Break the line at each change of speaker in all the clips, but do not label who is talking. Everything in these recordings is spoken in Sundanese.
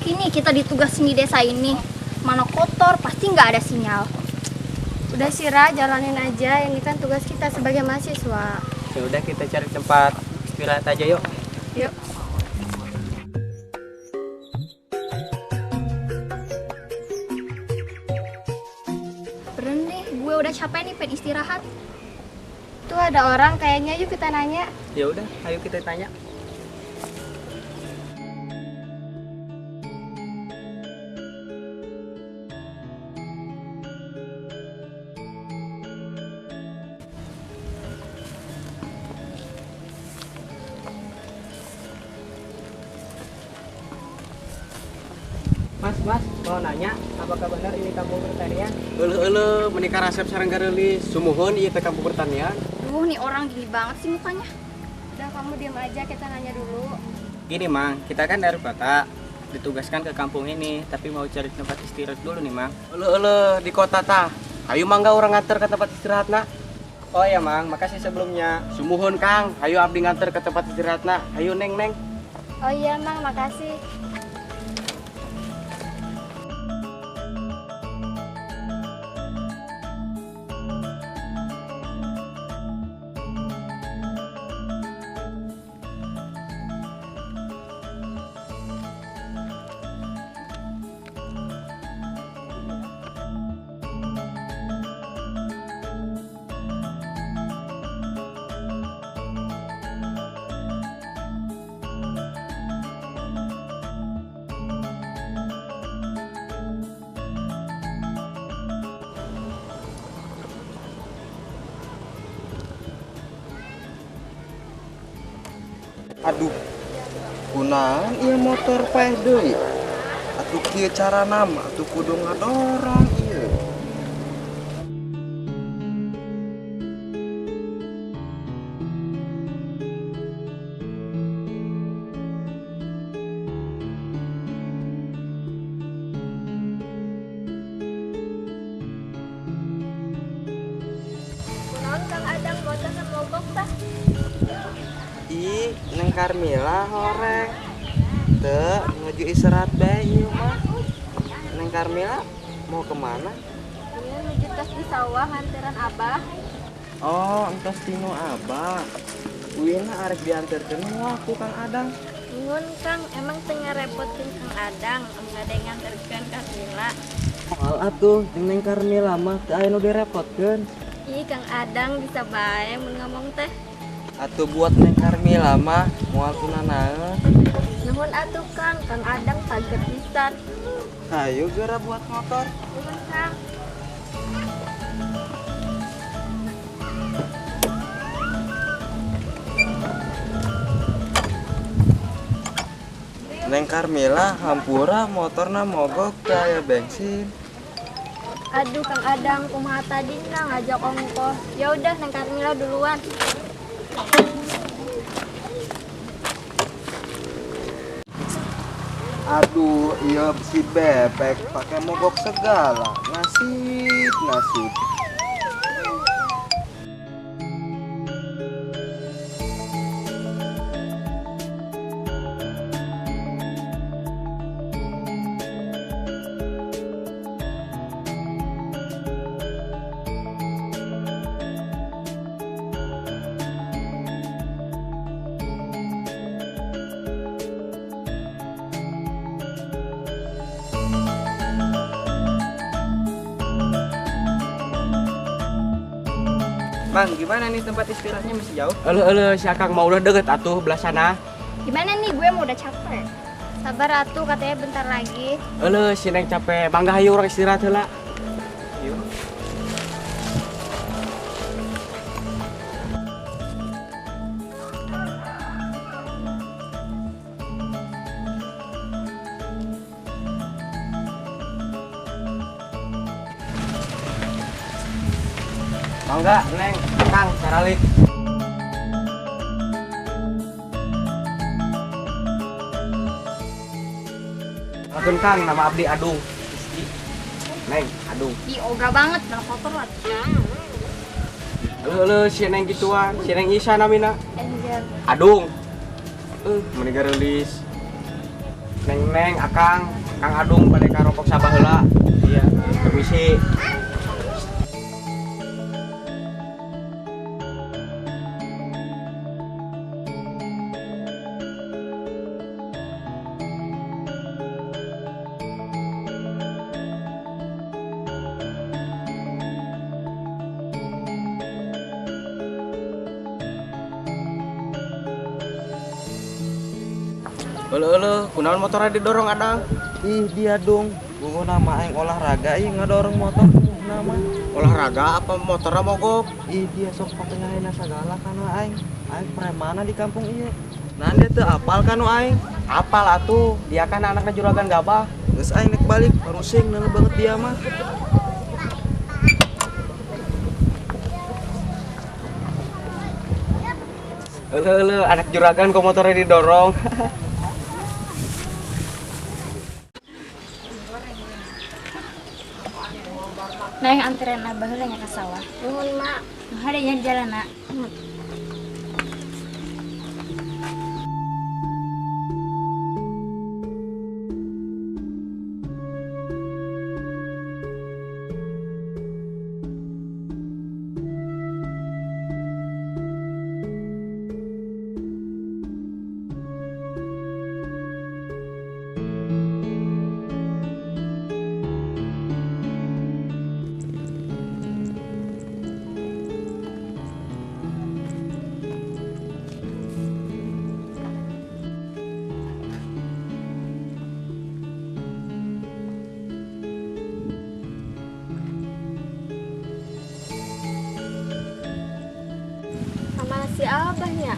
hoki nih kita ditugasin di desa ini. Mana kotor, pasti nggak ada sinyal.
Udah sih Ra, jalanin aja. Ini kan tugas kita sebagai mahasiswa.
Ya udah kita cari tempat istirahat aja yuk.
Yuk.
Bener nih, gue udah capek nih pengen istirahat.
Tuh ada orang kayaknya, yuk kita nanya.
Ya udah, ayo kita tanya. Mas, mau nanya, apakah benar ini kampung pertanian?
Euleuh, menikah resep sareng gareulis, sumuhun ieu teh kampung pertanian.
Duh, nih orang gini banget sih mukanya.
Udah kamu diam aja, kita nanya dulu.
Gini, Mang, kita kan dari kota, ditugaskan ke kampung ini, tapi mau cari tempat istirahat dulu nih, Mang.
Euleuh, di kota tah. Hayu mangga urang nganter ke tempat istirahatna.
Oh ya, Mang, makasih sebelumnya.
Sumuhun, Kang. Hayu abdi nganter ke tempat istirahatna. Hayu, Neng, Neng.
Oh iya, Mang, makasih.
Aduh, kunaon ieu motor paeh deui? Atuh kieu carana mah atuh kudu ngadorong ieu.
Kunaon Kang Adang motorna mogok tah?
Ih, Neng Karmila horeng. Teu, nuju istirahat bae ieu mah. Neng Karmila mau kemana?
Iya, nuju tos di sawah nganteran Abah.
Oh, entos tinu Abah. Wina arek dianterkeun moal ku Kang Adang.
Nuhun Kang, emang teu ngarepotkeun Kang Adang, engga ada nganterkeun Karmila.
Moal atuh, jeung Neng Karmila mah teu aya nu direpotkeun.
Ih, Kang Adang bisa bae mun ngomong teh.
Atuh buat Neng Karmila mah moal kunanaon.
Nuhun atuh Kang, Kang Adang pager pisan.
Hayu geura buat motor.
Nuhun Kang.
Neng Karmila hampura motorna mogok teu aya bensin.
Aduh Kang Adang, kumaha tadina ngajak ongkoh. Ya udah Neng Karmila duluan.
Aduh, iya si bebek pakai mogok segala. Nasib, nasib.
Mang, gimana nih tempat istirahatnya masih jauh?
Euleuh, si Akang mah udah deket atuh belah sana.
Gimana nih, gue mau udah capek.
Sabar atuh, katanya bentar lagi.
Euleuh, si Neng capek. Mangga hayu urang istirahat heula.
Yuk.
Mangga, Neng, Kang, caralik. Lagun Kang, nama abdi Adung. Neng, Adung.
Ih, ogah banget, malah kotor lagi.
Euleuh, si Neng gituan, si Neng Isa namina.
Angel.
Adung. Meni gareulis. Neng, Neng, Akang. Kang Adung bade ka rokok sabah heula.
Iya.
Permisi. Euleuh, kunaon motornya didorong Adang?
Ih, dia dong. Bungo nama aing olahraga ih ngadorong motor nama.
Olahraga apa motornya mogok?
Ih, dia sok pake ngahina sagala kana aing. Aing premana di kampung ieu. Nah, dia teu apal kanu aing.
Apal atuh, dia kan anaknya juragan gabah.
Geus aing nek balik, parusing neuleuh banget dia mah.
Euleuh, anak juragan kok motornya didorong.
Neng anterin abah heula nya ka sawah.
Nuhun, Mak.
Nu hade nya jalan, Nak.
Sama si Abahnya.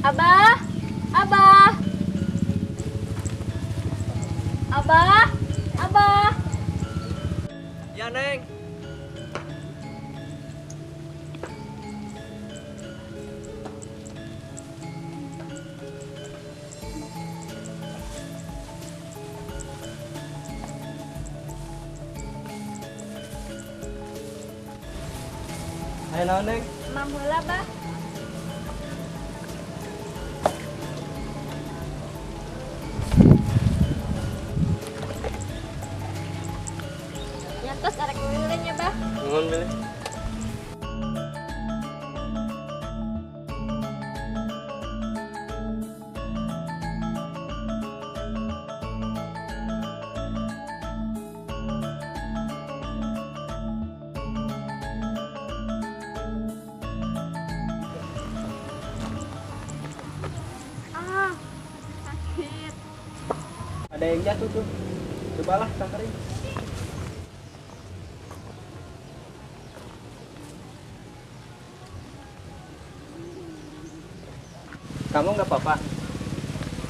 Abah, Abah, Abah, Abah.
Ya, Neng. Ayo naon, Neng?
Mam heula, Bah. Nyantos arek ngeuleuh nya, Bah.
Nuhun, Billy.
Ah, sakit.
Ada yang jatuh tuh. Cobalah samperin. Kamu nggak apa-apa?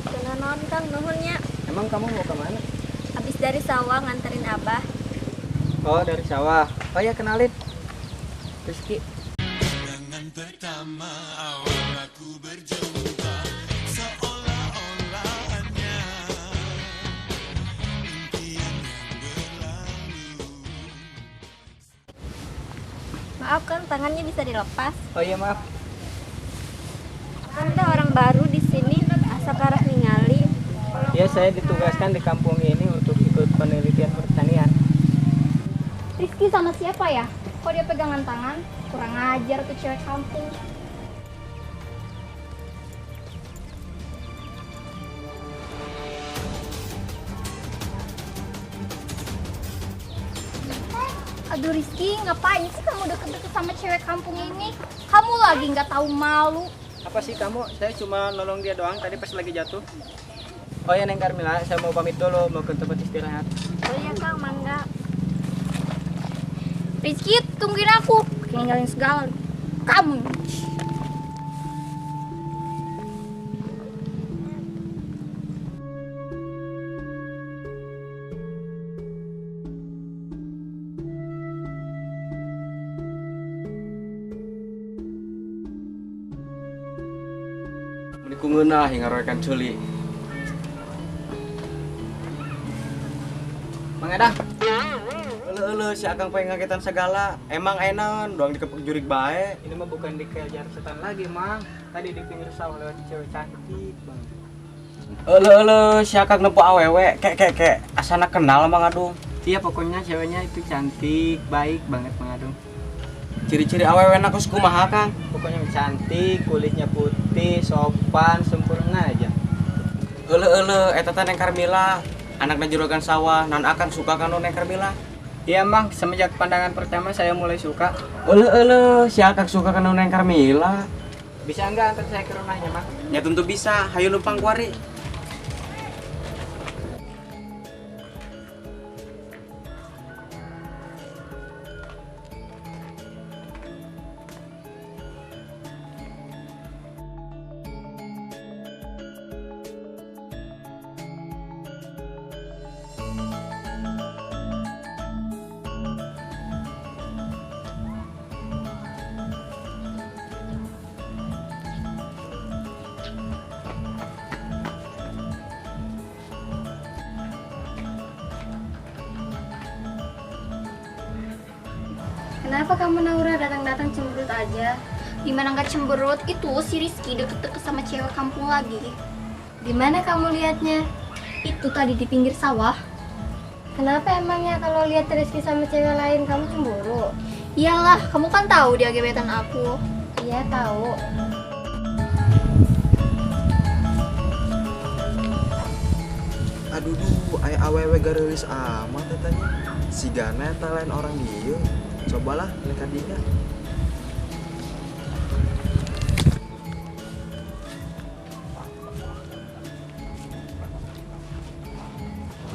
Kena naon, Kang, nuhun nya.
Emang kamu mau kemana?
Habis dari sawah nganterin Abah.
Oh, dari sawah. Oh ya, kenalin. Rizky.
Kenangan pertama awal aku berjumpa, seolah-olah hanya impian yang berlalu.
Maaf, Kang, tangannya bisa dilepas.
Oh iya, maaf.
Anda orang baru di sini, asa karah ningali.
Ya, saya ditugaskan di kampung ini untuk ikut penelitian pertanian.
Rizky sama siapa ya? Kok dia pegangan tangan? Kurang ajar tuh cewek kampung. Aduh Rizky, ngapain sih kamu deket-deket sama cewek kampung ini? Kamu lagi nggak tahu malu.
Apa sih kamu? Saya cuma nolong dia doang tadi pas lagi jatuh. Oh ya, Neng Karmila, saya mau pamit dulu, mau ke tempat istirahat.
Oh iya, Kang, mangga.
Rizky, tungguin aku. Pakai ninggalin segala. Kamu.
Meni ku ngeunah ngaroekan ceuli.
Mang Adang.
Euleuh, si Akang pengen ngagetan segala. Emang enaon doang dikepek jurig bae.
Ini mah bukan dikejar setan lagi, Mang. Tadi di pinggir sawah lewat cewek cantik banget.
Euleuh euleuh, si Akang nempo awewe, kek kek kek, asana kenal Mang Adung.
Iya, pokoknya ceweknya itu cantik, baik banget Mang Adung.
Ciri-ciri awewe na kos kumaha, Kang?
Pokoknya cantik, kulitnya putih, sopan, sempurna aja.
Euleuh euleuh, eta teh Neng Karmila, anakna juragan sawah, non Akang suka ka Neng Karmila?
Iya Mang, semenjak pandangan pertama saya mulai suka.
Euleuh euleuh, si Akang suka ka Neng Karmila.
Bisa nggak antar saya ke rumahnya, Mang?
Ya tentu bisa, hayu numpang kuari.
Kenapa kamu Naura datang-datang cemberut aja?
Gimana nggak cemberut, itu si Rizky deket-deket sama cewek kampung lagi.
Di mana kamu lihatnya?
Itu tadi di pinggir sawah.
Kenapa emangnya kalau lihat Rizky sama cewek lain kamu cemburu?
Iyalah, kamu kan tahu dia gebetan aku.
Iya tahu.
Aduh duh, aya awewe gareulis amat eta nya. Sigana eta lain orang dieu. Cobalah neng kadinya.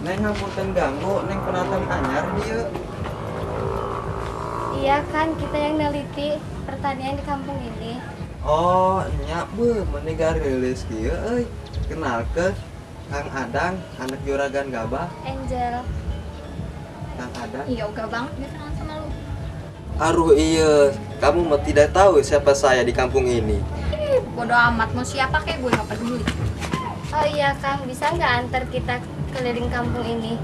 Neng ngapunten ganggu, neng penatan anyar dieu.
Iya kan, kita yang neliti pertanian di kampung ini.
Oh, nya beuh, meni gareulis kieu euy. Kenalkeun Kang Adang, anak juragan gabah.
Angel.
Kang Adang.
Iya, ogah banget dia kenalan sama lu.
Aduh iya, kamu mah tidak tahu siapa saya di kampung ini.
Ih, bodoh amat, mau siapa kayak gue nggak peduli.
Oh iya Kang, bisa nggak antar kita keliling kampung ini?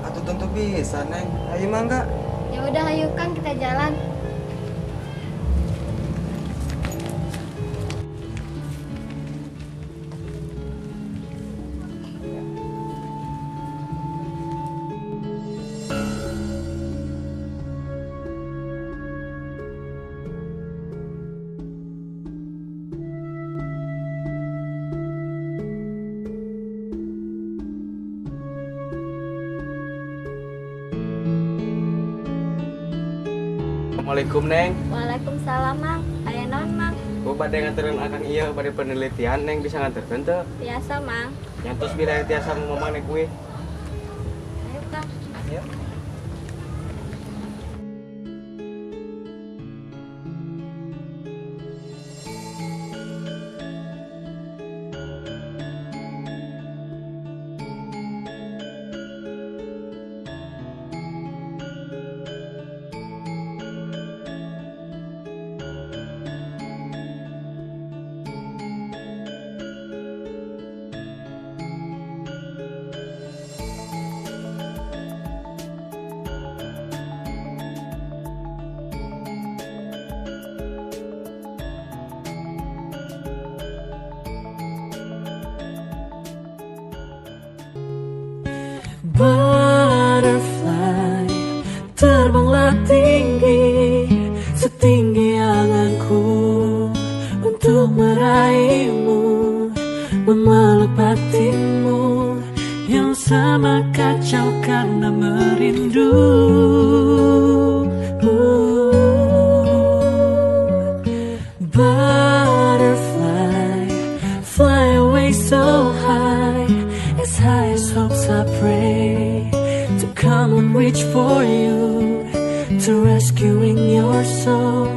Atuh tentu bisa, Neng. Ayo mangga.
Ya udah, ayo Kang, kita jalan.
Assalamualaikum Neng.
Waalaikumsalam Mang. Aya naon Mang?
Gua bade nganterin Akang ieu bade penelitian, Neng bisa nganterkeun teu?
Biasa Mang.
Nyantos bila tiasa ngomong Neng kuwi.
Ayo Kang.
Ayo.
Butterfly, terbanglah tinggi, setinggi anganku untuk meraihmu, memeluk batinmu yang sama kacau karena merindu. Butterfly, fly away so high, as high as hopes I pray to come and reach for you, to rescuing your soul.